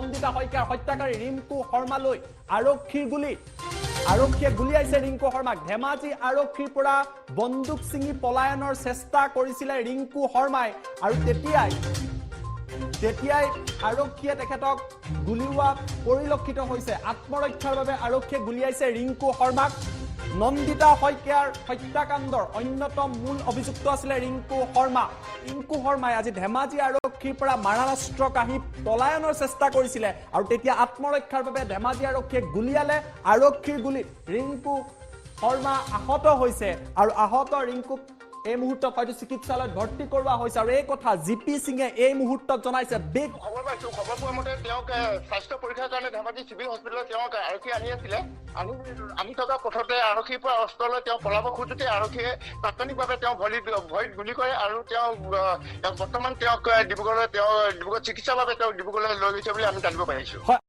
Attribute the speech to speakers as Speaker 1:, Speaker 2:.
Speaker 1: নন্দিতা শইকীয়াৰ হত্যাকাৰী ৰিংকু শৰ্মালৈ আৰক্ষীৰ গুলী। আৰক্ষীয়ে গুলীয়াইছে ৰিংকু শৰ্মাক। ধেমাজি আৰক্ষীৰ পৰা বন্দুক ছিঙি পলায়নৰ চেষ্টা কৰিছিলে ৰিংকু শৰ্মাই আৰু তেতিয়াই আৰক্ষীয়ে তেখেতক গুলীওৱা পৰিলক্ষিত হৈছে। আত্মৰক্ষাৰ বাবে আৰক্ষীয়ে গুলীয়াইছে ৰিংকু শৰ্মাক। নন্দিতা শইকীয়াৰ হত্যাকাণ্ডৰ অন্যতম মূল অভিযুক্ত আছিলে ৰিংকু শৰ্মা। ৰিংকু শৰ্মাই আজি ধেমাজি আৰক্ষীৰ পৰা মাৰণাস্ত্ৰ কাঢ়ি পলায়নৰ চেষ্টা কৰিছিলে আৰু তেতিয়া আত্মৰক্ষাৰ বাবে ধেমাজি আৰক্ষীয়ে গুলীয়ালে। আৰক্ষীৰ গুলীত ৰিংকু শৰ্মা আহত হৈছে আৰু আহত ৰিংকুক এই মুহূৰ্তত হয়তো চিকিৎসালয়ত ভৰ্তি কৰোৱা হৈছে আৰু এই কথা জি পি সিঙে এই মুহূৰ্তত জনাইছে। বিগ
Speaker 2: খবৰ পাইছো। খবৰ পোৱা মতে তেওঁক স্বাস্থ্য পৰীক্ষাৰ কাৰণে ধেমাজি চিভিল হস্পিটেলত তেওঁক আৰক্ষী আনি আছিলে। আনি আনি থকা পথতে আৰক্ষীৰ পৰা অস্ত্ৰ লৈ তেওঁ পলাব খোজোতে আৰক্ষীয়ে তাৎক্ষণিকভাৱে তেওঁ ভৰিত গুলী কৰে আৰু তেওঁ বৰ্তমান তেওঁক ডিব্ৰুগড়লৈ, তেওঁ ডিব্ৰুগড় চিকিৎসাৰ বাবে তেওঁক ডিব্ৰুগড়লৈ লৈ গৈছে বুলি আমি জানিব পাৰিছো।
Speaker 1: হয়।